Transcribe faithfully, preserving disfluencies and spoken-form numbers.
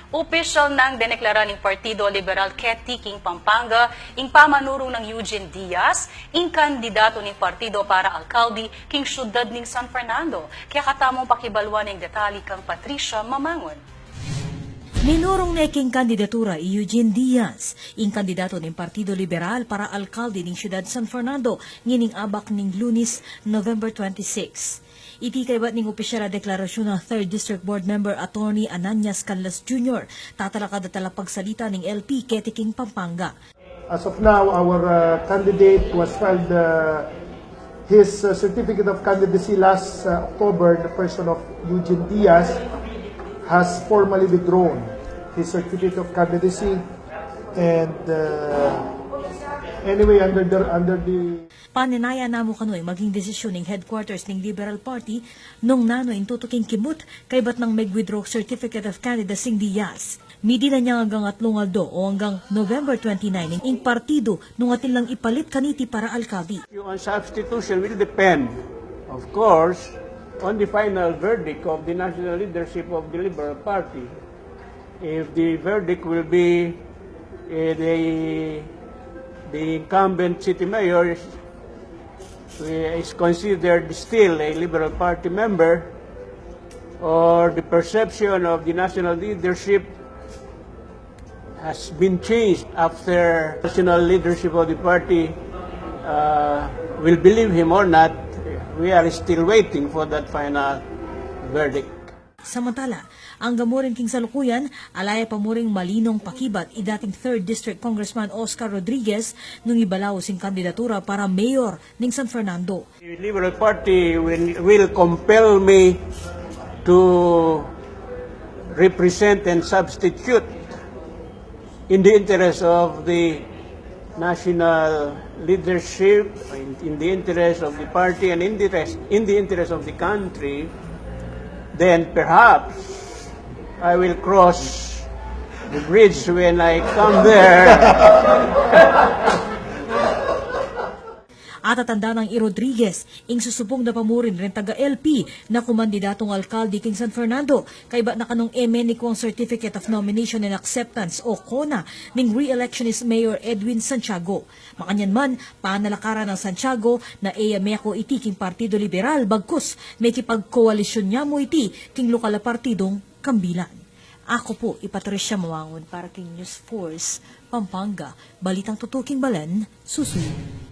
Opisyal nang dineklara ning Partido Liberal keti king Pampanga ing pamanurung nang Eugene Diaz, ing kandidato ning partido para alkalde king syudad ning San Fernando. Kaya katamung pakibaluan ing detalye kang Patricia Mamangun. Minurung ne king kandidatura i Eugene Diaz, ing kandidato ning Partido Liberal para alkalde ning syudad San Fernando, ngening abak ning Lunes, November twenty-six. Iti kaybat ning opisyal a deklarasyun nang Third District Board Member Attorney Ananias Canlas Junior, tatalakad a talapagsalita ning L P keti king Pampanga. As of now, our, uh, candidate who has filed, uh, his, uh, certificate of candidacy last, uh, October, the person of Eugene Diaz, has formally withdrawn his certificate of candidacy. And, uh, anyway, under the, under the Panenayan namu kanu ing maging desisyun ning headquarters ning Liberal Party nung nanu ing tutuking kimut kaybat nang meg-withdraw certificate of candidacy ing Diaz. Midi na niang anggang atlung aldo o anggang November twenty-nine ing partido nung atin lang ipalit kaniti para alkalde. On substitution will depend, of course, on the final verdict of the national leadership of the Liberal Party. If the verdict will be, eh, the, the incumbent city mayor is, is considered still a Liberal Party member, or the perception of the national leadership has been changed after national leadership of the party, uh, will believe him or not, we are still waiting for that final verdict. Samantala, angga mu rin king salukuyan, ala ya pa mu ring malinong pakibat i dating Third District Congressman Oscar Rodriguez nung ibalaus ing kandidatura para mayor ning San Fernando. The Liberal Party will, will compel me to represent and substitute in the interest of the national leadership, in, in the interest of the party, and in the interest, in the interest of the country, then perhaps I will cross the bridge when I come there. Atatanda nang i Rodriguez, ing susubung da pa mu rin reng taga-L P na kumandidatung alkalde king San Fernando, kaybat na kanung e menikuang Certificate of Nomination and Acceptance o CONA ning re-electionist Mayor Edwin Santiago. Makanyan man, panalakaran nang Santiago na e ya meku iti king Partido Liberal, bagkus mekipagkoalisyun ya mu iti king lokal a partidung Kambilan. Aku pu i Patricia Mamangun para king News Force Pampanga, balitang tutuking balen, susuyu.